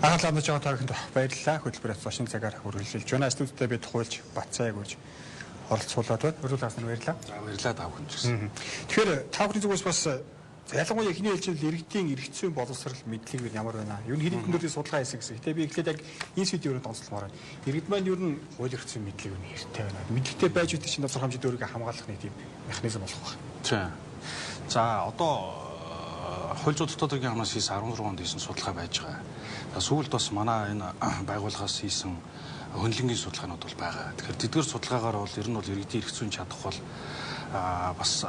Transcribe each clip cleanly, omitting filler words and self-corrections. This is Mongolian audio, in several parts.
Анхаарлаа хандаж байгаа та бүхэнд баярлалаа. Хөтөлбөр зочин цагаар үргэлжилж байна. Студидтэй бид хуульч Батцаа гэж оролцуулаад байна. Өрөөл хаснаар баярлалаа. За, баярлалаа та бүхэнд ч гэсэн. Тэгэхээр та бүхний зүгээс бас ялангуяа эхний ээлжинд иргэдийн эрх зүйн боловсрол мэдлэг нь ямар байна? Ер нь хэрэг төрлийн судалгаа хийсэн гэсэн. Гэтэ би эхлээд яг энэ сэдвийн өрөөнд онцлмоор байна. Иргэд маань ер нь хууль эрх зүйн мэдлэг нь хэрэгтэй байна. Мэдлэгтэй байж үгүй чинь тодорхой хэмжээнд өөрийгөө хамгаалах нэг тийм механизм болох байх. Тийм. За, одоо хууль зүйн дотоод хэргийн яамнаас хийсэн 16 онд хийсэн судалгаа байж байгаа. За, сүүлд бас манай энэ байгууллагаас хийсэн хөндлөнгийн судалгаанууд бол байгаа. Тэгэхээр тэдгэр судалгаагаар бол ер нь бол иргэдийн эрх зүйн чадах бол бас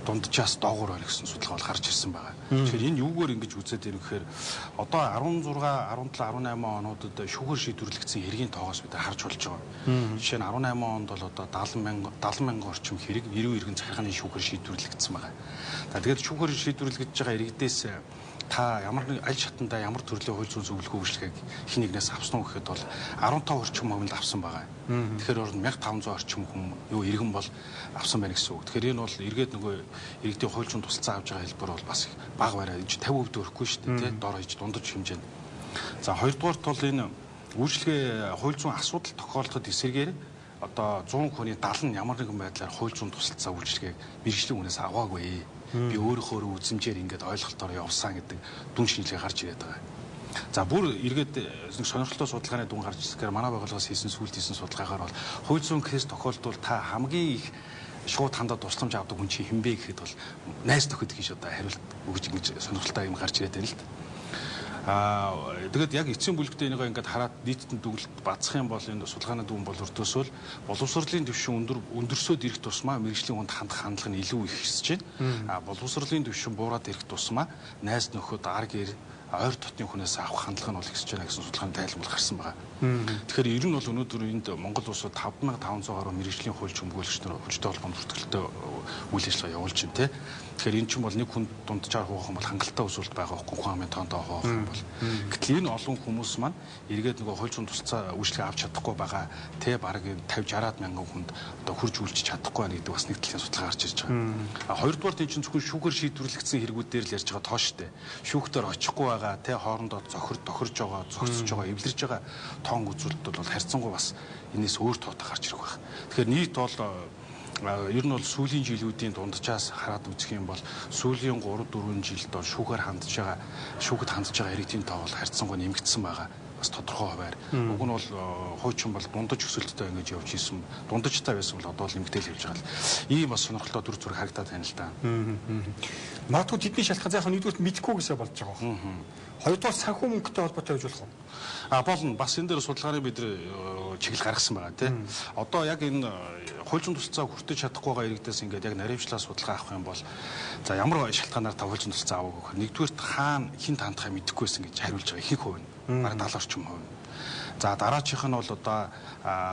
дунджаас доогуур байна гэсэн судалгаа бол гарч ирсэн байгаа. Тэгэхээр энэ юугаар ингэж үзээд ирэх гэхээр одоо 16, 17, 18 онуудад шүүхээр шийдвэрлэгдсэн хэргийн тоогоос бид харж болж байгаа. Жишээ нь 18 онд бол одоо 70 мянган орчим хэрэг 90 иргэн захиргааны шүүхээр шийдвэрлэгдсэн байгаа. За, тэгээд шүүхээр шийдвэрлэгдэж байгаа иргэдээс та ямар нэг аль шатандаа ямар төрлийн хууль зүйн зөвлөгөө үйлчилгээг хэн нэгнээс авсан уу гэхэд бол 15 орчим хувь нь авсан байгаа. Тэгэхээр бол 1500 орчим хүн юу иргэн бол авсан байна гэсэн үг. Тэгэхээр энэ бол эргээд нөгөө иргэдийн хууль зүйн тусалцаа авж байгаа хэлбэр бол бас бага байна. Энэ 50% дөрөхгүй шүү дээ, тий? Дор хаяж дундаж хэмжээнд. За, хоёрдугаарт бол энэ үйлчилгээ хууль зүйн асуудал тохиолдоход эсрэгээр одоо 100 хүний 70 нь ямар нэгэн байдлаар хууль зүйн тусалцаа үйлчилгээг мэргэжлийн хүнээс аваагүй. Би өөрийнхөө үзмжээр ингээд ойлголтоор явсан гэдэг дүн шинжилгээ гарч ирээд байгаа. За, бүр эргээд нэг сонирхолтой судалгааны дүн гарч ирсээр манай байгууллагаас хийсэн сүүлд хийсэн судалгаагаар бол хууль зүйн кейс тохиолдвол та хамгийн их шууд хандаад тусламж авдаг хүн чи хэн бэ гэхэд бол найз нөхөд гэж одоо хариулт өгж ингэж сонирхолтой юм гарч ирээд байна л да. Тэгээд яг эцсийн бүлэгтээ энийг ингээд хараад нийтэд дүгэлт бацах юм бол энэ судалгааны дүн бол өртөөсөөл боловсролын түвшин өндөрсөөд ирэх тусмаа мэргэжлийн хүнд хандах хандлага нь илүү их хэсэж байна. Боловсролын түвшин буураад ирэх тусмаа найз нөхөд, ар гэр, ойр дотны хүнээс авах хандлага нь бол ихсэж байна гэсэн судалгааны тайлбар гарсан байгаа. Тэгэхээр ер нь бол өнөөдөр энд Монгол улсад 5500 гаруй мэргэжлийн хуульч өмгөөлөгч нар хүчтэй холбоонд бүртгэлтэй үйл ажиллагаа явуулж байна, те. Тэгэхээр энэ чинь бол нэг хүн дунджаар хуваах юм бол хангалттай үзүүлэлт байгаа байхгүй, хүн амын тоондоо хуваах юм бол. Гэтэл энэ олон хүмүүс маань эргээд нөгөө хууль зүйн тусалцаа үйлчилгээ авч чадахгүй байгаа, те, бараг 50 60 мянган хүнд одоо хурж үйлчиж чадахгүй байна гэдэг бас нэг талын судалгаа гарч ирж байгаа. Хоёрдугаар тийм чинь зөвхөн шүүхээр шийдвэрлэгдсэн хэрэгүүд дээр л ярьж байгаа тоо штэ. Шүүхтэр очихгүй байгаа, те, хоорондоо тохирж байгаа, зогсож байгаа, эвлэрж байгаа тоон үзүүлэлт бол харьцангуй бас энэс өөр тоотой гарч ирэх байх. Тэгэхээр нийт бол ер нь бол сүүлийн жилүүдийн дунджаас хараад үзэх юм бол сүүлийн 3-4 жилд бол шүүхээр хандж байгаа, шүүхэд хандж байгаа иргэдийн тоо бол харьцангуй нэмэгдсэн байгаа. Бас тодорхой хувиар. Уг нь бол хуучин бол дундаж өсөлттэй ингэж явж исэн. Дундажтай байсан бол одоо л нэмэгдээл явж байгаа л. Ийм бас сонирхолтой дүр зураг харагдаад байна л да. Магадгүй тэдний шалтгаан заах нэгдүгürt мэдэхгүй гэсэн болж байгаа байна. Хоёрдугаар санхүү мөнгөтэй холбоотой байж болох уу? Болно. Бас энэ дээр судалгааны бид чиглэл гаргасан байгаа, тий. Одоо яг энэ хууль зүйн тусалцаа хүртэж чадахгүй байгаа иргэдээс ингээд яг наривчлаа судалгаа авах юм бол за ямар шалтгаанаар та хууль зүйн тусалцаа аваагүй гэхээр нэгдүгürt хаана хэн хандахаа мэдэхгүй байсан гэж хариулж байгаа ихэнх хувь нь. Бараг 70 орчим хувь. За, дараачих нь бол одоо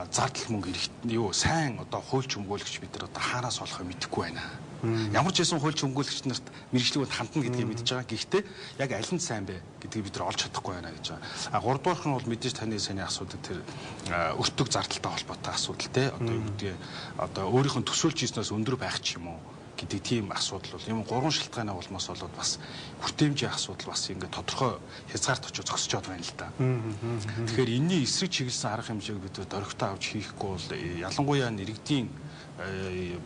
зардал мөнгө ирэх юу сайн одоо хуульч өмгөөлөгч бид нар одоо хаанаас олохыг мэдэхгүй байна. Ямар ч байсан хуульч өмгөөлөгч нарт мэргэжлийн хүнд хандна гэдгийг мэдж байгаа. Гэхдээ яг аль нь сайн бэ гэдгийг бид нар олж чадахгүй байна гэж байгаа. А гуравдугаарх нь бол мэдээж таны саний асуудал тэр өртөг зардалтай холбоотой асуудал, те. Одоо юу гэдгийг одоо өөрийнх нь төсөөлж хийснээс өндөр байх ч юм уу гэдэг тийм асуудал бол юм гурван шалтгааны улмаас болоод бас хүртээмжийн асуудал бас ингээд тодорхой хязгаарт очиж зогсчоод байна л да. Тэгэхээр энэний эсрэг чиглэсэн арга хэмжээг бид дөрвөгтэй авч хийхгүй бол ялангуяа иргэдийн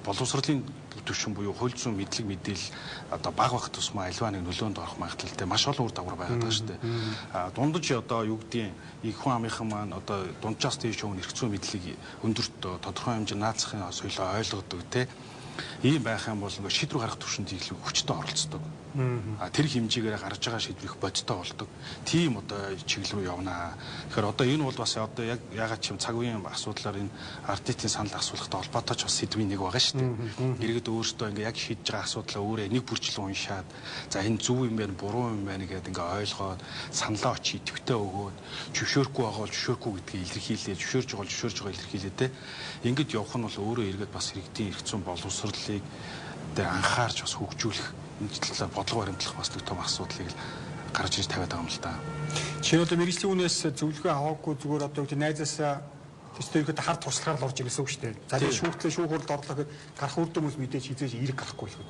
боловсролын түвшин буюу хууль зүйн мэдлэг мэдээлэл одоо бага байх тусмаа альва нэг нөлөөнд орох магадлалтай маш олон үр дагавар байгаад байгаа шүү дээ. Дундаж одоо юу гэдгийг их хүн амынхан маань одоо дунджаас дээш хүн эрх зүйн мэдлэг өндөрт тодорхой хэмжээнд наацхийн соёлоо ойлгодог, те. Ийм байх юм бол ингээд шийдвэр гаргах түвшинд илүү хүчтэй оролцдог. Тэр хэмжээгээр гарч байгаа шийдвэр их бодиттой болдог. Тийм одоо чиглэл рүү явнаа. Тэгэхээр одоо энэ бол бас одоо яг ягаад ч юм цаг үеийн асуудлаар энэ ардитийн санал асуулгатай холбоотой ч бас сэдвийн нэг байгаа шүү дээ. Иргэд өөрсдөө ингээд яг шийдэж байгаа асуудлаа өөрөө нэг бүрчлэн уншаад за энэ зөв юм байна, буруу юм байна гэдээ ингээд ойлгоод саналаа очиж идэвхтэй өгөөд зөвшөөрөхгүй байгаа бол зөвшөөрөхгүй гэдгийг илэрхийлээ, зөвшөөрж байгаа бол зөвшөөрж байгаа илэрхийлээ те. Ингээд явах нь бол өөрөө иргэд бас иргэдийн эрх зүйн боловсролыг дээр анхаарч бас хөгжүүлэх энэ талаар бодлого баримтлах бас нэг том асуудлыг л гарч ирж тавиад байгаа юм л да. Жишээ нь одоо мэргэжлийн хүнээс зөвлөгөө аваагүй зүгээр одоо гэдэг найзаас төстэй ихэд хар туршлагаар л орж ирсэн үг шүү дээ. За тэгээ шүүхтлээ шүүх хуралд орлоо гэхэд гарах үр дүн хүмүүс мэдээж хизээж эрг гарахгүй л үү.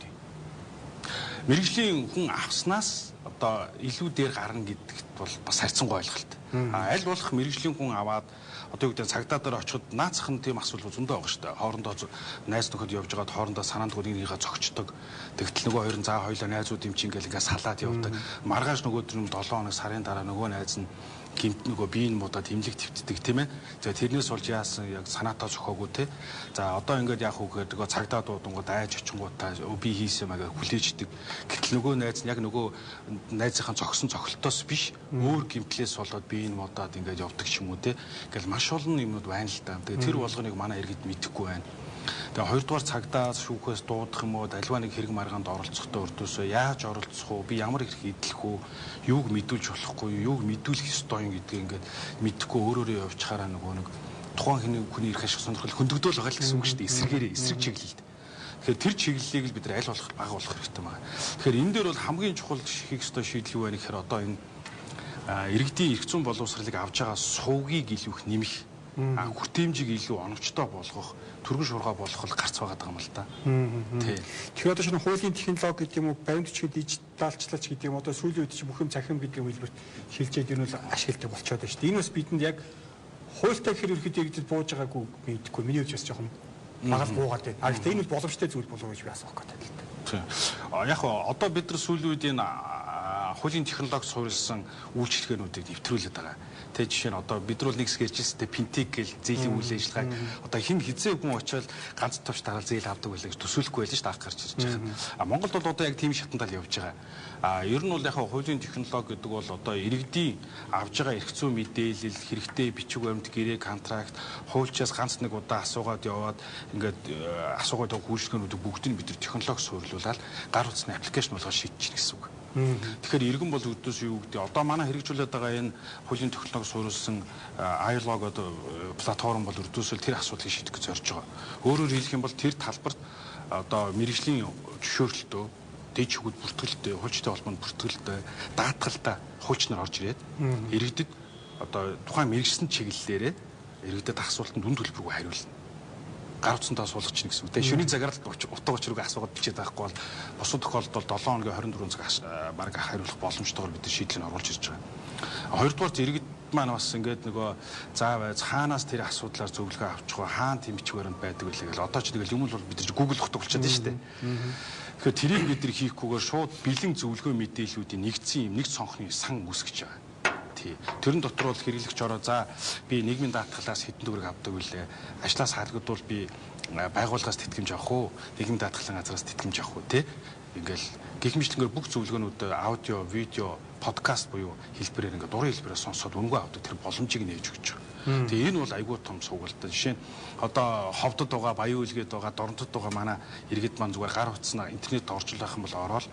Мэргэжлийн хүн авснаас одоо илүү дээр гарна гэдэгт бол бас харьцангуй ойлголт. А аль болох мэргэжлийн хүн аваад одоо юу гэдэг цагдаа дээр очиход наацх нь тийм асуудал зөндөө байгаа шүү дээ. Хоорондоо найз нөхөд явж байгаад хоорондоо санаанд нэгнийхээ зогчдог. Тэгтэл нөгөө хоёр нь за хоёлоо найзууд юм чинь ингээл ингээ салаад явдаг. Маргааш нөгөө тэр 7 хоног сарын дараа нөгөө найз нь гимт нөгөө биеийн муудаад имлэг твтдэг, тийм ээ. За, тэрнээс болж яасан яг санаатаа зохиогүй те. За, одоо ингээд яах вэ гэдэг нөгөө цагдаа дуудангууд айж очингуудаа би хийсэн юм аа хүлээждэг. Гэтэл нөгөө найз нь яг нөгөө найзынхаа зогсон цохилтоос биш, өөр гимтлээс болоод биеийн муудаад ингээд явдаг ч юм уу те. Ингээл маш олон юмнууд байна л да. Тэгээ тэр болгоныг манай иргэд мэдэхгүй байна. Тэгээ хоёрдугаар, цагдаа шүүхээс дуудах юм уу, альва нэг хэрэг маргаанд оролцохдоо өрдөөсөө яаж оролцох уу, би ямар хэрэг эдлэх үү, юуг мэдүүлж болохгүй, юуг мэдүүлэх ёстой юм гэдгийг ингээд мэдэхгүй өөрөөрөө явчихаараа нөгөө нэг тухайн хүний хүний эрх ашиг сонирхол хөндөгдөөл байгаа л гэсэн үг шүү дээ. Эсрэгээрээ, эсрэг чиглэлд. Тэгэхээр тэр чиглэлийг л бид нар аль болох бага болох хэрэгтэй байна. Тэгэхээр энэ дээр бол хамгийн чухал хийх ёстой шийдэл юу вэ гэхээр одоо энэ иргэдийн эрх зүйн боловсролыг авж байгаа сувгийг илүү их нэмэх, хүртээмжийг илүү оновчтой болгох, түргэн шуурга болгох л гарц байгаа юм л да. Тий. Тэгэхээр одоо шинэ хуулийн технологи гэдэг юм уу, баримт бичгийн дижиталчлалч гэдэг юм, одоо сүүлийн үед чи бүх юм цахим гэдэг юм хэлбэрт шилжээд энэ бол ашигладаг болчиход байна шүү дээ. Энэ бас бидэнд яг хуультай гэхээр ерөөхдөө иргэдэд бууж байгаагүй мэдэхгүй. Миний хувьд бас жоохон багал буугаад байна. А гэхдээ энэ бол боломжтой зүйл болов уу гэж би асуух гэдэг л да. Тий. Яг одоо бид нар сүүлийн үед энэ хуулийн технологи суурилсан үйлчилгээнүүдийг нэвтрүүлээд байгаа. Тэ, жишээ нь одоо бид нар бол нэг хэсэг ярьжсэн, финтек гэл зээлийн үйл ажиллагааг одоо хэн хизээ хүн очиод ганц товч дараал зээл авдаг байлаа гэж төсөөлөхгүй байлаа шүү дээ, анх гарч ирж байгаа. А Монголд бол одоо яг тийм шатанд л явж байгаа. А ер нь бол яг хуулийн технологи гэдэг бол одоо иргэдийн авж байгаа эрх зүйн мэдээлэл, хэрэгтэй бичиг баримт, гэрээ, контракт, хуульчаас ганц нэг удаа асуугаад яваад ингээд асуугаад байгаа үйлчлэгээнүүдийг бүгдийг бид нар технологи суурилуулаад гар утасны аппликейшн болгоод шийдчихнэ гэсэн үг. Тэгэхээр иргэн бол өдөөс юу гэдэг, одоо манай хэрэгжүүлээд байгаа энэ хуулийн технологи суурилсан iLog одоо платформ бол өрдөөсөө тэр асуудлыг шийдэх гэж зорж байгаа. Өөрөөр хэлэх юм бол тэр талбарт одоо мэргэжлийн зөвшөөрлөлтөө, дээд шүүхүүд бүртгэлтэй, хуульчтай холбоонд бүртгэлтэй, даатгалтай хуульч нар орж ирээд иргэдэд одоо тухайн мэргэжсэн чиглэлээрээ иргэдэд асуултанд үн төлбөргүй хариулна, гар утсантаа суулгачих гэсэн үг. Тэгээ шөнийн цагаар л утга учиргүй асуугаад бичээд байхгүй бол бусад тохиолдолд 7 хоногийн 24 цаг баг хариулах боломжтойгоор бид шийдлийг оруулж ирж байгаа. Хоёрдугаар, иргэд маань бас ингээд нөгөө заа хаанаас тэр асуудлаар зөвлөгөө авчих вэ? Хаана тийм бичиг баримт байдаг вэ гэл одоо ч тэгэл юм л бол бид нар Google ухдаг болчиход байна шүү дээ. Тэгэхээр тэрийг бид нар хийхгүйгээр шууд бэлэн зөвлөгөө мэдээллүүдийн нэгдсэн юм нэг цонхны сан үүсгэж байгаа. Тий. Тэрэн дотор бол хэрэглэгч ороо за би нийгмийн даатгалаас хэдэн төгрөг авдаг вүлээ. Ажлаас халагдвал би байгууллагаас тэтгэмж авах уу? Нийгмийн даатгалын газраас тэтгэмж авах уу, тий? Ингээл гэх мэтлэнгээр бүх зөвлөгөөнүүд аудио, видео, подкаст буюу хэлбэрээр ингээд дурын хэлбэрээр сонсоод үнэгүй авдаг тэр боломжийг нээж өгч байгаа. Тэгээ энэ бол айгүй том сугалт. Жишээ нь одоо ховдод байгаа, Баян үйлгээд байгаа, Доронтод байгаа манай иргэд маань зүгээр гар утснаа интернет оржуулах юм бол ороод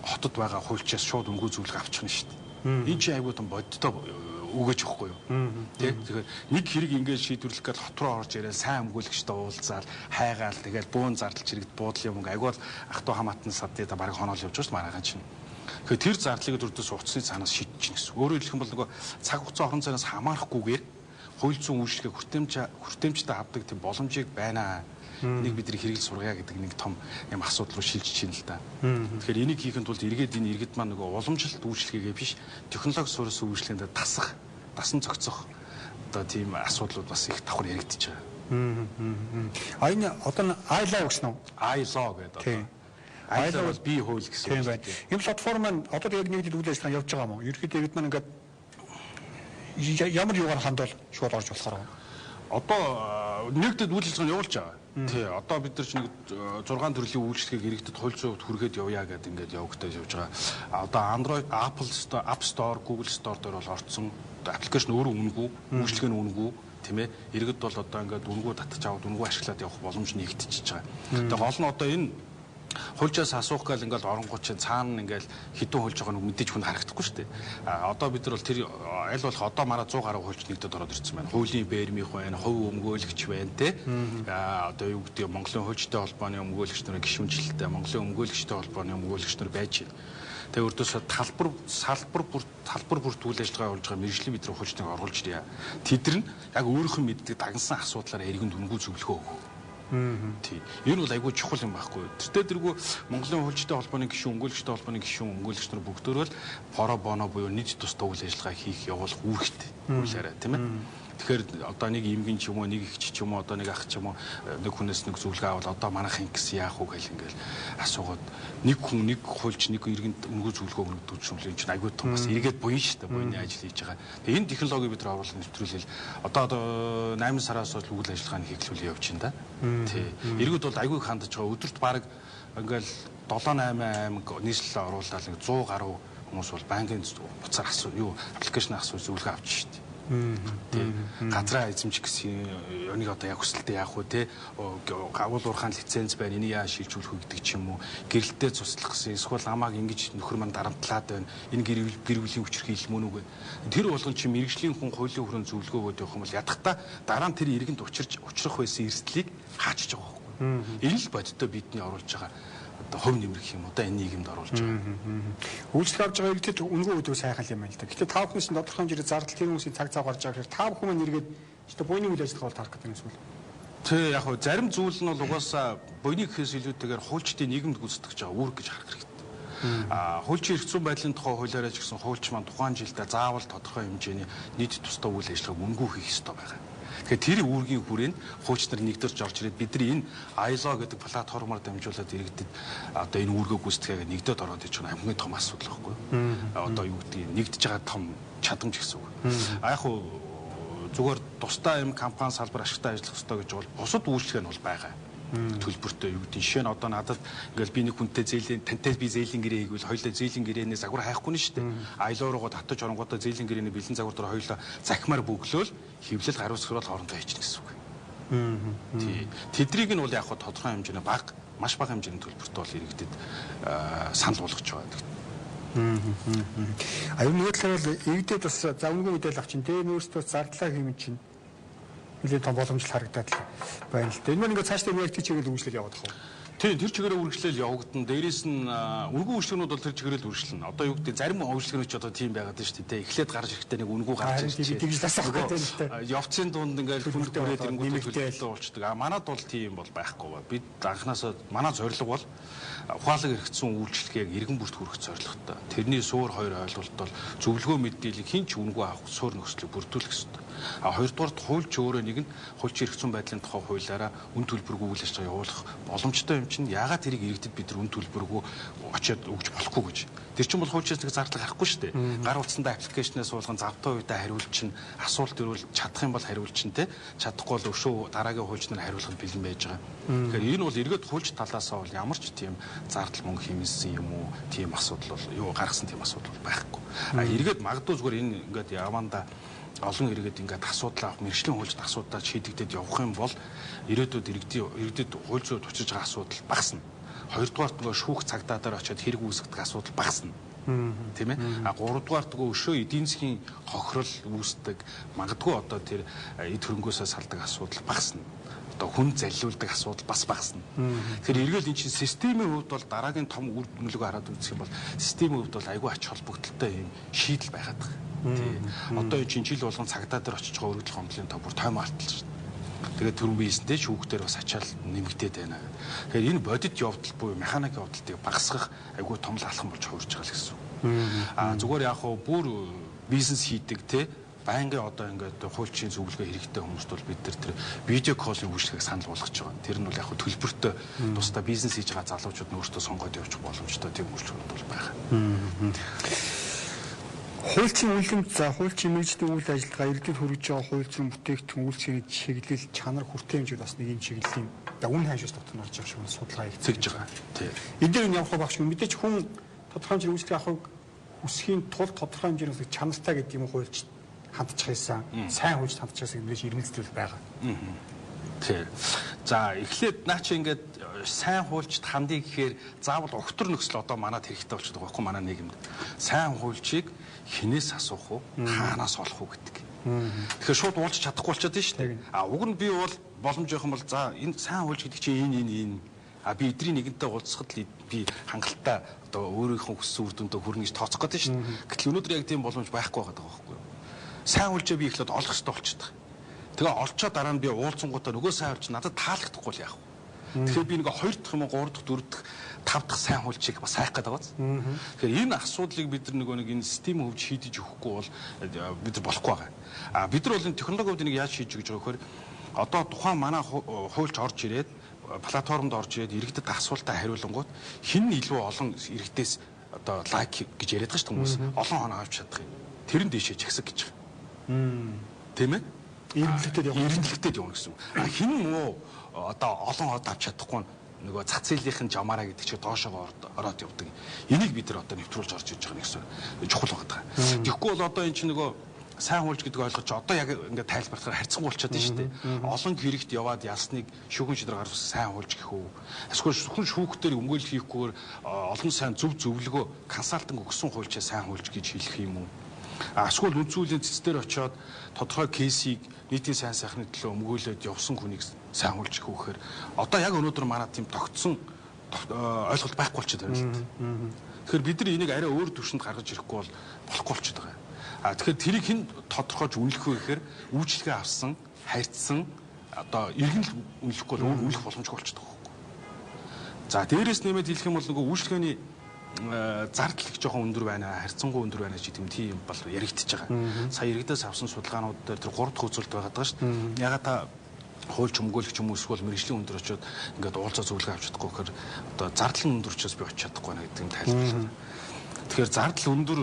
хотод байгаа хуульчаас шууд үнэгүй зөвлөгөө авчихна шүү дээ. Энэ чинь айгүй том бодиттой өгөөж өгөхгүй юу? Тэ? Тэгэхээр нэг хэрэг ингээд шийдвэрлэх гээд хот руу орж ирээ сайн өмгөөлөгчтэй уулзаал, хайгаал, тэгэл бөөн зардалч иргэд буудлын мөнгө айгүй бол ах トゥ хамаатан садны да бараг хоноол явж байгаа шүү мараагаан чинь. Тэгэхээр тэр зардлыг өрдөөс утасны цаанаас шийдчихнэ гэсэн. Өөрөөр хэлэх юм бол нөгөө цаг хугацаа орон зайнаас хамаарахгүйгээр хууль зүйн үйлчлэгээ хүртээмжтэй авдаг тийм боломжийг байна. Энийг бид нар хэрэгэл сургая гэдэг нэг том юм асуудал руу шилжиж байна л да. Тэгэхээр энийг хийхэд тулд эргээд энэ иргэд маань нөгөө уламжлалт үйлчлэгээгээ биш, технологи суурьсан үйлчлэгээнд тасах, дасан зохицох одоо тийм асуудлууд бас их давхар яригдчихэж байгаа. А энэ одоо iLaw гэсэн үү? iLaw гэдэг одоо. iLaw бол бие хууль гэсэн үг. Энэ платформ маань одоо яг нэгдэд үйл ажиллагаа явж байгаа юм уу? Ерөнхийдөө иргэд маань ингээд ямар юугаар хандвал шууд орж болохоор байна? Одоо нэгдэд үйл ажиллагаа явуулж байгаа. Тий, одоо бид нар ч нэг 6 төрлийн үйлчлэгийг иргэдэд хууль зүйн хувьд хүргээд явъя гэдэг ингээд явагдаж явж байгаа. Одоо Android, Apple Store, App Store, Google Store дээр бол орцсон. Аппликейшн өөрөө үнэгүй, үйлчлэг нь үнэгүй, тийм ээ. Иргэд бол одоо ингээд үнэгүй татаж аваад үнэгүй ашиглаад явах боломж нэгтчихэж байгаа. Тэгээ гол нь одоо энэ хуульчаас асуух гээл ингээл оронгууд чинь цаана ингээл хідэн хуульч байгаа нэг мэдээж хүн харагдахгүй шүү дээ. А одоо бид нар бол тэр аль болох одоо манай 100 гаруй хуульч нэгдэд ороод ирсэн байна. Хуулийн бэрмийнх байна, хувь өмгөөлөгч байна те. А одоо юу гэдэг, Монголын хуульчтай холбооны өмгөөлөгч нар гишүүнчлэлтэй, Монголын өмгөөлөгчтэй холбооны өмгөөлөгч нар байж байна. Тэгээ өрдөөсөө талбар салбар бүр талбар бүрт үйл ажиллагаа явуулж байгаа мэргэжлийн бид нар хуульчныг оруулж ирье. Тэд нар нь яг өөрийнх нь мэддэг дагнсан асуудлаараа иргэнд үнэгүй зөвлөгөө өгөх. Тий. Энэ бол айгүй чухал юм байхгүй. Тэртээ тэргүй Монголын хуульчтай холбооны гишүүн, өмгөөлөгчтэй холбооны гишүүн, өмгөөлөгч нар бүгдөө л про боно буюу нийт тусдаа үйл ажиллагаа хийх явуулах үүрэгтэй хуулиараа, тийм ээ. Тэгэхээр одоо нэг эмгэн ч юм уу, нэг эгч ч юм уу, одоо нэг ах ч юм уу, нэг хүнээс нэг зөвлөгөө авал одоо манайх ингэсэн яах вэ гэл ингээл асуугаад нэг хүн, нэг хуульч, нэг иргэнд үнэгүй зөвлөгөө өгдөг юм л энэ чинь айгүй том бас эргээд буян шүү дээ, буяны ажил хийж байгаа. Тэгээ энэ технологиг бид нар оруулах нэвтрүүлэл одоо 8 сараас хойш үйл ажиллагааны хэрэглүүл явж байна да. Тий. Иргэд бол айгүй их хандаж байгаа. Өдөрт бараг ингээл 7 8 аймаг нийслэлээ оруулаад нэг 100 гаруй хүмүүс бол банкын утсаар асуу юу аппликейшн асуу зөвлөгөө авч шүү дээ. Тий. Газраа эзэмших гэсэн юуныг одоо яг хүсэлтээ яах вэ те? Гавуул уурхаан лиценз байна. Энийг яа шилжүүлэх вэ гэдэг ч юм уу. Гэрэлтэй цуслах гэсэн. Эсвэл амааг ингэж нөхөр мань дарамтлаад байна. Энэ гэр бүлийн хүчирхийлэл мөн үү. Тэр болгон чи мэрэгжлийн хүн хуулийн хүрээнд зөвлөгөө өгөөд явах юм бол ядахта дараа нь тэр иргэнд учрах байсан эрсдлийг хаачж байгаа байхгүй. Энэ л бодиттой бидний оруулж байгаа одоо хувь нэмрэх юм уу да энэ нийгэмд оруулж байгаа. Үйлчлэг авч байгаа иргэдэд үнэгүй өгдөг сайхан юм байна л да. Гэхдээ та бүхнээс нь тодорхой хэмжээний зардал тэр хүмүүсийн цаг зав гарч байгаа гэхээр та бүхэн маань эргээд ч буйны үйл ажиллагаа бол тарах гэдэг юм эсвэл. Тий, яг хөө зарим зүйл нь бол угаасаа буйны гэхээс илүүтэйгээр хуульчдын нийгэмд гүйцэтгэж байгаа үүрэг гэж харах хэрэгтэй. Хуульчийн эрх зүйн байдлын тухай хуулиараа ч гэсэн хуульч маань тухайн жилдээ заавал тодорхой хэмжээний нийт тусдаа үйл ажиллагааг үнэгүй хийх ёстой байгаа. Тэгэхээр тэр үүргийн хүрээнд хуульч нар нэгдэрч орж ирээд бидний энэ ILO гэдэг платформоор дамжуулаад иргэдэд одоо энэ үүргээ гүйцэтгэхээ нэгдээд ороод иж байгаа хамгийн том асуудал байхгүй юу? Одоо юу гэдгийг нэгдэж байгаа том чадамж гэсэн үг. А яг хуу зүгээр тусдаа юм компани салбар ашигтай ажиллах ёстой гэж бол бусад үйлчлэг нь бол байгаа. Төлбөртэй юу гэдэг. Жишээ нь одоо надад ингээл би нэг хүнтэй зээлийн тантай би зээлийн гэрээ хийгвэл хоёлаа зээлийн гэрээнээс загвар хайхгүй нь шүү дээ. Аялал руугаа татаж оронгуудаа зээлийн гэрээний бэлэн загвар дээр хоёлаа захимаар бөглөөл хэвлэл хариуцлага бол хоорондоо хийчихнэ гэсэн үг. Тий. Тэдрийг нь бол яг хөө тодорхой хэмжээний бага, маш бага хэмжээний төлбөртэй бол иргэдэд санал болгож байгаа. А ер нь нөгөө талаар бол иргэдэд бас за үнэгүй мэдээлэл авчин дээр өөрсдөө зардлаа хиймэн чинь нэлээд том боломжтой харагдаад л байна л да. Энэ маань ингээд цаашдаа яг тэр чигээр үргэлжлэл яваад байгаа. Тийм, тэр чигээрээ үргэлжлэл явагдана. Дээрээс нь үнэгүй үйлчлэгнүүд бол тэр чигээрээ л үргэлжлэнэ. Одоо юу гэдэг зарим үйлчлэгнүүд ч одоо тийм байгаад байна шүү дээ. Эхлээд гарч ирэхдээ нэг үнэгүй гарч ирж байна. Тэгж ласахгүй тийм л дээ. Явцын дунд ингээд хүнд хүрээд ирэнгүүт төлөлтөө болчдөг. А манад бол тийм бол байхгүй ба. Бид анхнаасаа манай зорилго бол ухаалаг эргэцсэн үйлчлэгийг иргэн бүрт хүргэх зорилготой. Тэрний суур хоёр ойлголт бол зөвлөгөө мэдээллийг хэн ч үнэгүй авах суурь нөхцөлийг бүрдүүлэх ёстой. А хоёрдугаарт хуульч өөрөө нэгэнд хуульч эрх зүйн байдлын тухай хуулиараа үн төлбөргүй үйл ажиллагаа явуулах боломжтой юм чинь яагаад тэрийг иргэдэд бид нар үн төлбөргүй очиад өгч болохгүй гэж. Тэр чинь бол хуульчаас нэг зардал гарахгүй шүү дээ. Гар утсандаа аппликейшнээ суулган завтай үедээ хариулчин, асуулт ирвэл чадах юм бол хариулчин те. Чадахгүй бол өшөө дараагийн хуульч нар хариулахад бэлэн байж байгаа. Тэгэхээр энэ бол эргээд хуульч талаасаа бол ямар ч тийм зардал мөнгө хэмнэсэн юм уу, тийм асуудал бол юу гаргасан тийм асуудал бол байхгүй. А эргээд магадгүй зүгээр энэ ингээд явандаа олон иргэд ингээд асуудал авах мэргэжлийн хуульчд асуудлаа шийдэгдээд явах юм бол ирээдүйд иргэдэд хууль зүйд учирж байгаа асуудал багасна. Хоёрдугаарт нөгөө шүүх цагдаа дээр очиод хэрэг үүсгдэг асуудал багасна. Тийм ээ. А гуравдугаарт нөгөө өшөө эдийн засгийн хохирол үүсдэг магадгүй одоо тэр эд хөрөнгөөсөө салдаг асуудал багасна. Одоо хүн заллиулдаг асуудал бас багасна. Тэгэхээр эргээл энэ чинь системийн хувьд бол дараагийн том үр дүнлэгөө хараад үзэх юм бол системийн хувьд бол айгүй ач холбогдолтой юм шийдэл байгаад байгаа. Тий. Одоо энэ чинь жил болгон цагдаа дээр очиж байгаа өргөдөл гомдлын тоо бүр тоймоо алтал шүү дээ. Тэгээд түрүүн би хэлсэнтэй шүүхтэр бас ачаал нэмэгдээд байна. Тэгэхээр энэ бодит явдал буюу механик явдлыг багасгах айгүй том л алхам болж хувирч байгаа л гэсэн үг. А зүгээр яг хуу бүр бизнес хийдэг те байнгын одоо ингээд хуульчийн зөвлөгөө хэрэгтэй хүмүүст бол бид тэр видео коллын үйлчлэгийг санал болгож байгаа. Тэр нь бол яг хуу төлбөртэй тусдаа бизнес хийж байгаа залуучууд нь өөрсдөө сонгоод явчих боломжтой тийм үйлчлэгүүд бол байгаа. Хуульчийн үнэлэмж, за хуульчийн мэргэжлийн үйл ажиллагаа, иргэдэд хүргэж байгаа хууль зүйн бүтээгдэхүүн үйлчлэгийн чиглэл, чанар, хүртээмжүүд бас нэг юм чиглэлийн үн ханшаас дотор нь орж байгаа шиг судалгаа хийгдэж байгаа. Тий. Энэ дээр нь явах байх шиг мэдээч хүн тодорхой хэмжээний үйлчлэг авахыг хүсхийн тулд тодорхой хэмжээний чанартай гэдэг юм хуульч хандчих байсан, сайн хуульч хандчих байсан гэж ирмэлцэл байгаа. Тий. За эхлээд наа чи ингээд сайн хуульчд хандъя гэхээр заавал угтвар нөхцөл одоо манад хэрэгтэй болчиход байгаа байхгүй манай нийгэмд. Сайн хуульчийг хинээс асуух уу, хаанаас олох уу гэдэг. Тэгэхээр шууд уулзч чадахгүй болчиход байна шүү дээ. А уг нь би бол боломж явах юм бол за энэ сайн хуульч гэдэг чинь энэ. А би эдрийн нэгэнтэй уулзахад л би хангалттай одоо өөрийнхөө хүссэн үр дүндээ хүрнэ гэж тооцох гэдэг шүү дээ. Гэтэл өнөөдөр яг тийм боломж байхгүй байгаа байхгүй юу? Сайн хуульчаа би эхлээд олох хэрэгтэй болчиход байгаа. Тэгээ олчоо дараа нь би уулзсангуудаа нөгөө сайн хуульч надад таалагдахгүй л яах вэ? Тэгэхээр би нөгөө 2 дахь юм уу 3 дахь 4 дахь 5 дахь сайн хуульчийг бас хайх гэдэг байгаа. Тэгэхээр энэ асуудлыг бид нар нөгөө нэг энэ системийн хувьд шийдэж өгөхгүй бол бид нар болохгүй байгаа. А бид нар бол энэ технологийн хувьд энийг яаж шийдэж өгч байгаа гэхээр одоо тухайн манай хуульч орж ирээд платформд орж ирээд иргэдэд асуултаа хариулангууд хэн нь илүү олон иргэдээс одоо лайк гэж яриад байгаа шүү дээ хүмүүс. Олон хоноо авч чадах юм. Тэр нь дэшээ чагсаг гэж байгаа. Тийм ээ? Эрендлэгтэй явна. Эрендлэгтэй явна гэсэн үг. А хэн муу одоо олон хот авч чадахгүй нөгөө зах зээлийнх нь жамаараа гэдэг чинь доошоогоо ороод явдаг. Энийг бид нар одоо нэвтрүүлж орж иж байгаа нэг гэсэн чухал байгаа. Тэгэхгүй бол одоо эн чинь нөгөө сайн хуульч гэдэг ойлголт чи одоо яг ингээд тайлбарлахаар харьцангуй болчиход байна шүү дээ. Олон хэрэгт яваад ялсныг шүүхэн шийдвэр гаргасан сайн хуульч гэх үү. Эсвэл зөвхөн шүүхтэр өмгөөлөл хийхгүйгээр олон сайн зөв зөвлөгөө консалтинг өгсөн хуульчаа сайн хуульч гэж хэлэх юм уу? Эсвэл үндсүүлийн цэц дээр очиод тодорхой кейсийг нийтийн сайн сайхны төлөө өмгөөлөд явсан хүнийг сайн хуульч гэх үхээр одоо яг өнөөдөр манай тийм тогтсон ойлголт байхгүй болчиход байна л да. Тэгэхээр бид нар энийг арай өөр төвшөнд гаргаж ирэхгүй бол болохгүй болчиход байгаа. А тэгэхээр тэрийг хэн тодорхойж үнэлэх вэ гэхээр үйлчилгээ авсан, харьцсан одоо иргэн л үнэлэхгүй бол өөр үнэлэх боломжгүй болчихдог байхгүй. За дээрээс нэмээд хэлэх юм бол нөгөө үйлчилгээний зардал их жоохон өндөр байна, харьцангуй өндөр байна ч гэдэг юм тийм бол яригдчихэж байгаа. Сая иргэдээс авсан судалгаанууд дээр тэр 3 дахь үзүүлэлт байгаад байгаа шүү дээ. Ягаад та хуульч өмгөөлөгч юм уу эсвэл мэргэжлийн өндөр очиод ингээд уулзаа зөвлөгөө авч чадахгүй гэхээр одоо зардал нь өндөр учраас би очиж чадахгүй байна гэдэг юм тайлбарлаа. Тэгэхээр зардал өндөр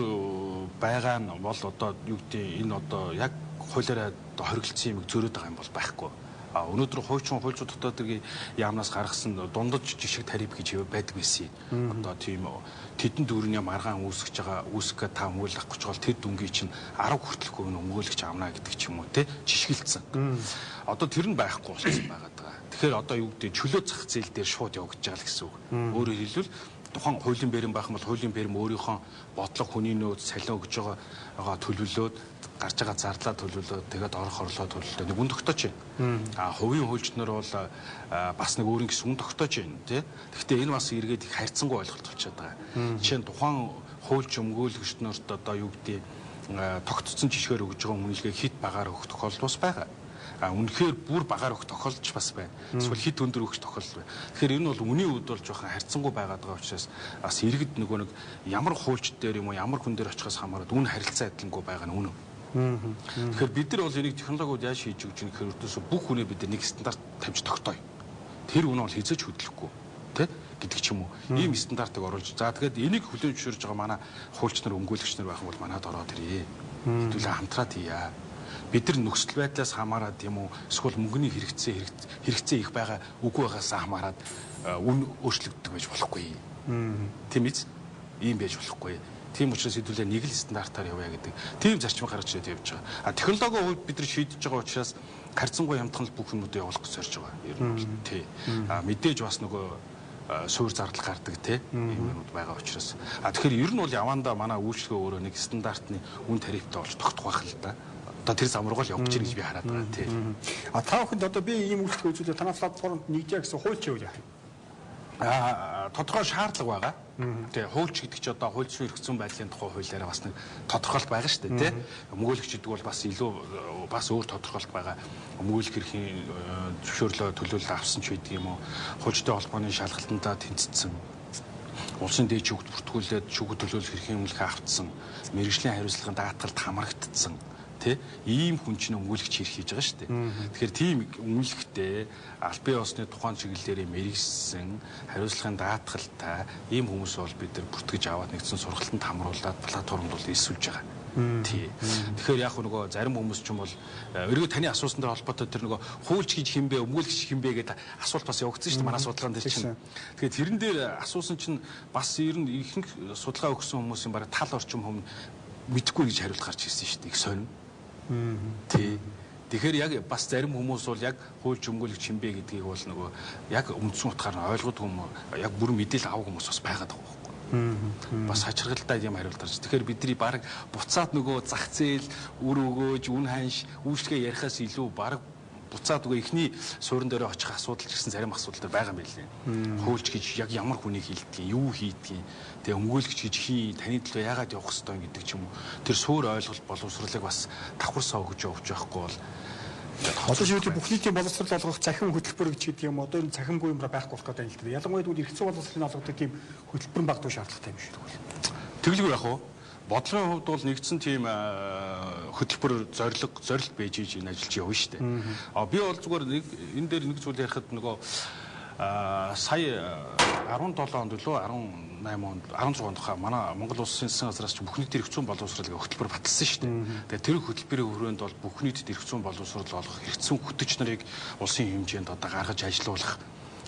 байгаа нь бол одоо юу гэдэг энэ одоо яг хуулиараа хоригдсон юм зөрөөд байгаа юм бол байхгүй. А өнөөдөр хуучин хууль зүйн дотоод хэргийн яамнаас гаргасан дундаж жишг тариф гэж байдаг байсан. Одоо тийм тэдэн дүүрний маргаан үүсгэж байгаа үүсгэхэд та өмгөөлөх авах гэж бол тэр дүнгийн чинь 10 хүртэлхгүй өмгөөлөгч авна гэдэг ч юм уу те жишгэлцсэн. Одоо тэр нь байхгүй болсон байгаа даа. Тэгэхээр одоо юу гэдэг чөлөө зах зээл дээр шууд явагдаж байгаа л гэсэн үг. Өөрөөр хэлбэл тухайн хуулийн бэрэм байх юм бол хуулийн бэрэм өөрийнхөө бодлого хүний нөөц цалин өгж байгаа төлөвлөөд гарч байгаа зардлаа төлөвлөөд тэгээд орох орлогоо төлөвлөөд нэг үн тогтоож байна. А хувийн хуульч нар бол бас нэг өөрийн гэсэн үн тогтоож байна тий. Гэхдээ энэ бас эргээд их харьцангуй ойлголт болчиход байгаа. Жишээ нь тухайн хуульч өмгөөлөгч нарт одоо юу гэдэг тогтцсон жишгээр өгж байгаа үнэлгээ хит багаар өгөх тохиолдол бас байгаа. А үнэхээр бүр багаар өгөх тохиолдол ч бас байна. Эсвэл хит өндөр өгөх тохиолдол байна. Тэгэхээр энэ бол үнийн үд бол жоохон харьцангуй байгаад байгаа учраас бас иргэд нөгөө нэг ямар хуульч дээр юм уу ямар хүн дээр очихоос хамаарат үн харилцаа адилангүй байгаа нь үнэн. Тэгэхээр бид нар бол энийг технологиуд яаж хийж өгч юм гэхээр өртөөсөө бүх хүнээ бид нэг стандарт тавьж тогтооё. Тэр үнэ бол хизээч хөдлөхгүй тэ гэдэг ч юм уу. Ийм стандартыг оруулж за тэгээд энийг хүлээн зөвшөөрж байгаа манай хуульч нар өмгөөлөгч нар байх юм бол манад ороод ирээ. Хэдүүлээ хамтраад хийя. Бид нар нөхцөл байдлаас хамаарат юм уу эсвэл мөнгөний хэрэгцээ их байгаа үгүй байгаас хамаарат үн өөрчлөгддөг байж болохгүй. Тийм биз? Ийм байж болохгүй. Тийм учраас хэдүүлээ нэг л стандартаар явъя гэдэг тийм зарчим гаргаж ирээд явж байгаа. А технологийн хувьд бид нар шийдэж байгаа учраас харьцангуй хямдхан л бүх юмудаа явуулах гэж зорж байгаа. Ер нь бол тий. А мэдээж бас нөгөө суур зардал гардаг тий ийм юмуд байгаа учраас. А тэгэхээр ер нь бол явандаа манай үйлчлэгээ өөрөө нэг стандартны үн тарифтай болж тогтох байх л да. Одоо тэр зам руу л явж гэж би хараад байгаа тий. А та бүхэнд одоо би ийм үйлчлэгээ үзүүлээ танай платформд нэгдье гэсэн хуульч юу яах юм? А тодорхой шаардлага байгаа. Тэгээ хуульч гэдэг чи одоо хууль зүйн эрх зүйн байдлын тухай хуулиараа бас нэг тодорхойлт байгаа шүү дээ тий. Өмгөөлөгч гэдэг бол бас илүү бас өөр тодорхойлт байгаа. Өмгөөлөх эрхийн зөвшөөрлөө төлөөлөл авсан ч байдаг юм уу. Хуульчтай холбооны шалгалтандаа тэнцсэн. Улсын дээд шүүхт бүртгүүлээд шүүхэд төлөөлөх эрхийн өмнөх автсан. Мэргэжлийн хариуцлагын даатгалд хамрагдсан. Тэ ийм хүн чинь өмгөөлөгч хэрэг хийж байгаа шүү дээ. Тэгэхээр тийм үнэлэхтэй албан ёсны тухайн чиглэлээрээ мэрэгссэн хариуцлагын даатгалтай ийм хүмүүс бол бид нар бүртгэж аваад нэгдсэн сургалтанд хамруулад платформд бол элсүүлж байгаа. Тий. Тэгэхээр яг нөгөө зарим хүмүүс ч юм бол өргөө таны асуусан дээр холбоотой тэр нөгөө хуульч гэж хин бэ, өмгөөлөгч хин бэ гэдэг асуулт бас явагдсан шүү дээ манай судалгаан дээр чинь. Тэгэхээр тэрэн дээр асуусан чинь бас ер нь ихэнх судалгаа өгсөн хүмүүсийн бараг тал орчим хүмүүс мэдэхгүй гэж хариулт гарч ирсэн шүү дээ. Их сонин. Тий. Тэгэхээр яг бас зарим хүмүүс бол яг хуульч өмгөөлөгч хин бэ гэдгийг бол нөгөө яг үндсэн утгаар нь ойлгодог юм уу? Яг бүрэн мэдээлэл авах хүмүүс бас байгаад байгаа байхгүй. Бас хачиргалтай юм хариулт гарч. Тэгэхээр бидний баг буцаад нөгөө зах зээл, үр өгөөж, үн ханш, үйлчлэгээ ярихаас илүү баг буцаад нөгөө эхний суурин дээр очих асуудал ч гэсэн зарим асуудал дээр байгаа юм билээ. Хуульч гэж яг ямар хүнийг хилдгийг, юу хийдгийг, тэгээ өмгөөлөгч гэж хий, таны төлөө яагаад явах ёстой гэдэг ч юм уу. Тэр суур ойлголт боловсролыг бас давхарсаа өгж явж байхгүй бол Одоо шийдэл бүх нийтийн боловсрол олгох цахим хөтөлбөр гэж гэдэг юм. Одоо энэ цахимгүй юм байхгүй болох гэдэг юм л дээ. Ялангуяа тэгвэл эрх зүйн боловсролыг олгодог тийм хөтөлбөр багтуу шаардлагатай юм шиг тэгвэл. Тэгэлгүй яах вэ? Бодлогын хувьд бол нэгдсэн тийм хөтөлбөр зорилт байж ийж энэ ажиллаж явна шүү дээ. А би бол зүгээр нэг энэ дээр нэг зүйл ярихад нөгөө сая 17 онд лөө 18 онд 16 онд хаа манай Монгол Улсын засгийн газраас ч бүх нийтийн эрх зүйн боловсрол гэх хөтөлбөр баталсан шүү дээ. Тэгээд тэр хөтөлбөрийн хүрээнд бол бүх нийтэд эрх зүйн боловсрол олгох эрх зүйн хөтөч нарыг улсын хэмжээнд одоо гаргаж ажилуулах.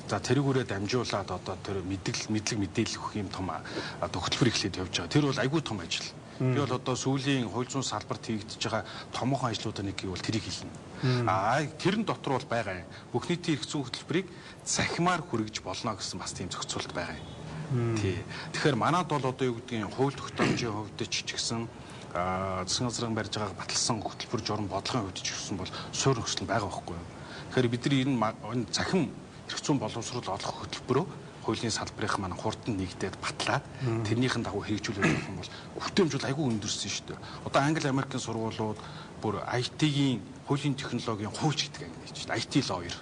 За тэрүүгээрээ дамжуулаад одоо тэр мэдлэг мэдээлэл өгөх юм том одоо хөтөлбөр эхлээд явж байгаа. Тэр бол айгүй том ажил. Би бол одоо сүүлийн хууль зүйн салбарт хийгдэж байгаа томоохон ажлуудаа нэг гэвэл тэрийг хэлнэ. Аа тэрэн дотор бол байгаа юм. Бүх нийтийн эрх зүйн хөтөлбөрийг захимаар хүргэж болно гэсэн бас тийм зохицуулт байгаа юм. Тий. Тэгэхээр манад бол одоо юу гэдгийг хууль тогтоомжийн хувьд ч гэсэн засгийн газрын барьж байгаа баталсан хөтөлбөр журам бодлогын хувьд ч гэсэн бол суур нөхцөл байгаа байхгүй юу. Тэгэхээр бид нар энэ захим эрх зүйн боловсрол олгох хөтөлбөрөө хуулийн салбарын маань хурдан нэгдээд батлаад тэрнийхэн дагуу хэрэгжүүлэх юм бол хүртээмж бол айгүй өндөрсөн шүү дээ. Одоо Англи, Америкийн сургуулиуд бүр IT-ийн хуулийн технологийн хуульч гэдэг анги нээж шүү дээ. IT lawyer.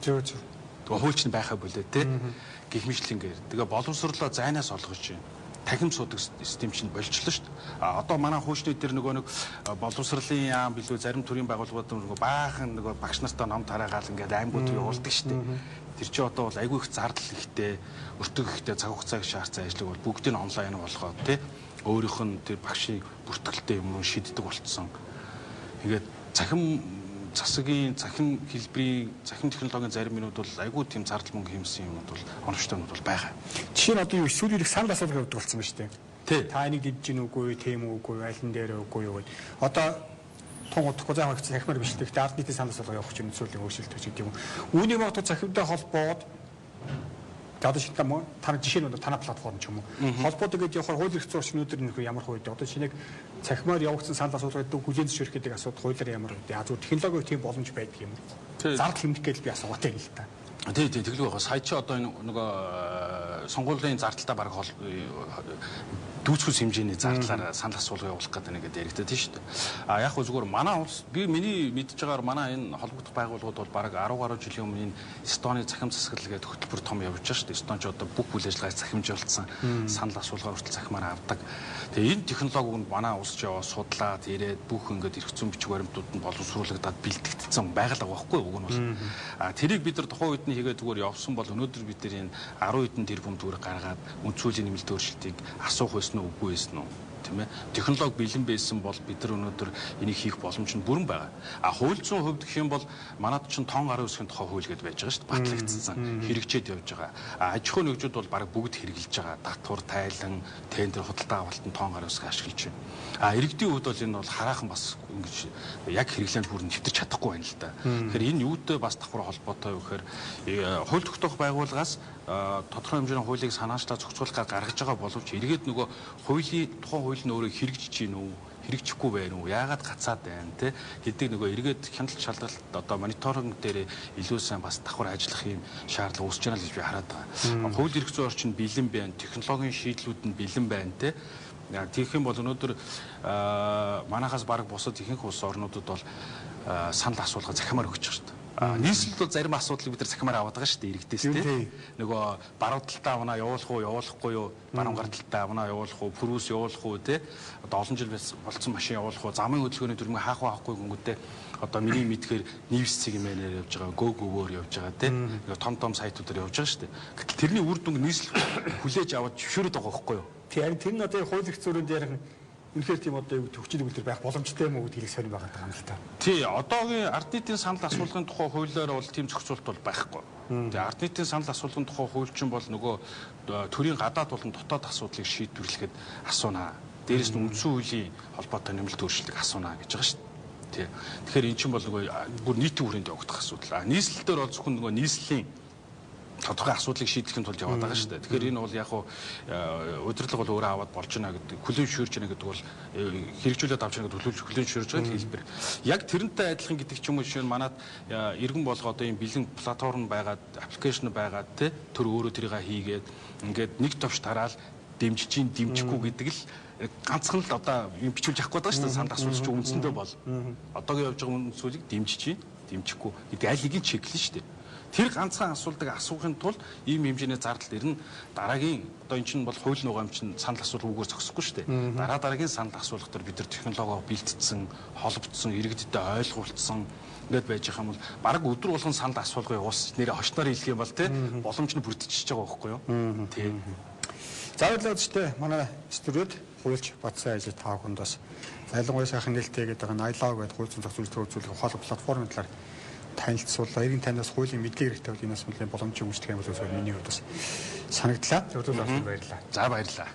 Зөв зөв. Тэгээ хуульч нь байхаа болоо те. Гэх мэтлэнгээр. Тэгээ боловсрлоо зайнаас олгож байна. Танхим суудаг систем чинь болчлоо шүү дээ. А одоо манай хуульчны дээр нөгөө нэг боловсролын яам билүү зарим төрлийн байгууллагууд нөгөө баахан нөгөө багш нартай ном тараагаал ингээд аймагуд явуулдаг шүү дээ. Тэр чинь одоо бол айгүй их зардал ихтэй, өртөг ихтэй, цаг хугацааг шаардсан ажлыг бол бүгдийг нь онлайн болгоод тий өөрийнх нь тэр багшийн бүртгэлтэй юм руу шийддэг болцсон. Тэгээд цахим засгийн, цахим хэлбэрийн, цахим технологийн зарим юмнууд бол айгүй тийм зардал мөнгө хэмсэн юмнууд бол оновчтой юмнууд бол байгаа. Жишээ нь одоо юу сүүлийн их санал асуулга явдаг болсон байна шүү дээ. Тий. Та энийг дэмжиж гин үгүй, тийм үгүй, аль нь дээр үгүй юу гэд. Одоо тун удахгүй зай хагц захимаар биш л дээ. Ард нийтийн санал асуулга явах чинь сүүлийн өөрчлөлт гэж гэдэг юм. Үүнийг магадгүй захимтай холбоод одоо шинэ та жишээ нь танай платформ ч юм уу. Холбоод ингээд явахаар хууль эрх зүйн орчин өнөөдөр нөхөр ямар хууль вэ? Одоо шинийг цахимаар явагдсан санал асуулга гэдэг хүлээн зөвшөөрөх гэдэг асуудал хуулиар ямар вэ? А зүгээр технологийн тийм боломж байдаг юм. Зардал хэмнэх гэж би асуугатай юм л та. Тий, тий, тэглгүй байгаа. Сая чи одоо энэ нөгөө сонгуулийн зардалтай бараг дүүцхүүс хэмжээний зардлаар санал асуулга явуулах гэдэг нэг яригдаад тийм шүү дээ. А яг хөө зүгээр манай улс би миний мэдж байгаагаар манай энэ холбогдох байгууллагууд бол бараг 10 гаруй жилийн өмнө энэ Эстоны цахим засаглал гэдэг хөтөлбөр том явж байгаа шүү дээ. Эстон ч одоо бүх үйл ажиллагаа цахимжуулсан санал асуулгаа хүртэл цахимаар авдаг. Тэгээ энэ технологи нь манай улс ч яваа судлаад ирээд бүх ингээд эрх зүйн бичиг баримтууд нь боловсруулагдаад бэлтгэгдсэн байгаль байгаа байхгүй уг нь бол. А тэрийг бид нар тухайн үед нь хийгээ зүгээр явсан бол өнөөдөр бид нар энэ 10 хэдэн тэрбум төгрөг гаргаад үндсүүлийн нэмэлт өөрчлөлтийг асуух байсан уу үгүй байсан уу тийм ээ. Технологи бэлэн байсан бол бид нар өнөөдөр энийг хийх боломж нь бүрэн байгаа. А хууль зүйн хувьд гэх юм бол манад чинь тон гарын үсгийн тухай хууль гэдээ байж байгаа шүү дээ. Батлагдсан, хэрэгжээд явж байгаа. А аж ахуйн нэгжүүд бол бараг бүгд хэрэглэж байгаа. Татвар, тайлан, тендер, худалдаа авалтанд тон гарын үсгийг ашиглаж байна. А иргэдийн хувьд бол энэ бол хараахан бас ингэж яг хэрэглээнд бүр нэвтэрч чадахгүй байна л да. Тэгэхээр энэ юутай бас давхар холбоотой вэ гэхээр хууль тогтоох байгууллагаас тодорхой хэмжээний хуулийг санаачлаа зохицуулахаар гаргаж байгаа боловч эргээд нөгөө хуулийн тухайн хууль нь өөрөө хэрэгжиж гин үү, хэрэгжихгүй байна уу, яагаад гацаад байна те гэдэг нөгөө эргээд хяналт шалгалт одоо мониторинг дээр илүү сайн бас давхар ажиллах юм шаардлага үүсэж байна л гэж би хараад байгаа. Хууль эрх зүйн орчин бэлэн байна, технологийн шийдлүүд нь бэлэн байна те. Тэгэх юм бол өнөөдөр манайхаас бараг бусад ихэнх улс орнуудад бол санал асуулга захимаар өгч байгаа шүү дээ. Нийслэлд бол зарим асуудлыг бид нар захимаар аваад байгаа шүү дээ иргэдээс тий. Нөгөө баруун талдаа авна явуулах уу, явуулахгүй юу, баруун гар талдаа авна явуулах уу, пүрүүс явуулах уу тий. Одоо олон жил болцсон машин явуулах уу, замын хөдөлгөөний дүрмийг хаах уу, хаахгүй гүнгүүтээ одоо миний мэдхээр нийвс цэг мэнээр явж байгаа, гөө гөвөөр явж байгаа тий. Нөгөө том том сайтуудаар явж байгаа шүү дээ. Гэтэл тэрний үр дүнг нийслэл хүлээж аваад зөвшөөрöd байгаа байхгүй юу? Тий, харин тэр нь одоо хууль эрх зүйн дээр үнэхээр тийм одоо юу төвчний төгөлдөр байх боломжтой юм уу гэдгийг сонир байгаа юм л та. Тий, одоогийн ард нийтийн санал асуулгын тухай хуулиар бол тийм зохицуулт бол байхгүй. Тэгээ ард нийтийн санал асуулгын тухай хууль чинь бол нөгөө төрийн гадаад болон дотоод асуудлыг шийдвэрлэхэд асуунаа. Дээрээс нь үндсэн хуулийн холбоотой нэмэлт өөрчлөлтийг асуунаа гэж байгаа шүү дээ. Тий. Тэгэхээр эн чинь бол нөгөө бүр нийтийн хүрээнд явагдах асуудал. А нийслэл дээр бол зөвхөн нөгөө нийслэлийн тодорхой асуудлыг шийдэхин тулд яваад байгаа шүү дээ. Тэгэхээр энэ бол яг хуу удирдлага бол өөрөө аваад болж байна гэдэг, хүлээн зөвшөөрж байна гэдэг бол хэрэгжүүлээд авч байна гэдэг хүлээн зөвшөөрж байгаа хэлбэр. Яг тэрнтэй адилхан гэдэг ч юм уу жишээ нь манад иргэн болго одоо ийм бэлэн платформ байгаад, аппликейшн байгаад те төр өөрөө тэрийг хийгээд ингээд нэг товч тараал дэмжиж чинь дэмжихгүй гэдэг л ганцхан л одоо юм бичүүлж авахгүй байгаа шүү дээ. Санд асуулт чинь үндсэндээ бол одоогийн явж байгаа үндсүүлийг дэмжиж чинь Дэмжихгүй гэдэг аль нэгийг чиглэн шүү дээ. Тэр ганцхан асуултыг асуухын тулд ийм хэмжээний зардал ирнэ. Дараагийн одоо эн чинь бол хууль нугаа юм чинь санал асуулга үгээр зогсохгүй шүү дээ. Дараа дараагийн санал асуулга дээр бид нар технологио бэлтцсэн, холбогдсон, иргэдтэй ойлгуулсан ингээд байж байгаа юм бол баг өдөр болгон санал асуулга явуулсан нэрээ хошноор хэлэх юм бол те боломж нь бүрдчихэж байгаа байхгүй юу? Тий. За баярлалаа үзэгчдээ. Манай студид хуульч Батсан ажил та бүхэнд бас ялангуяа сайхан нээлттэй гэдэг байгаа iLaw гэдэг хууль зүйн зохицуулалт үзүүлэх ухаалаг платформын талаар танилцуулаа. Иргэн танаас хуулийн мэдлэг хэрэгтэй бол энэ бас нэлийн боломжийн үйлчлэг юм бол миний хувьд бас санагдлаа. Зөвлөл авсан баярлалаа. За баярлалаа.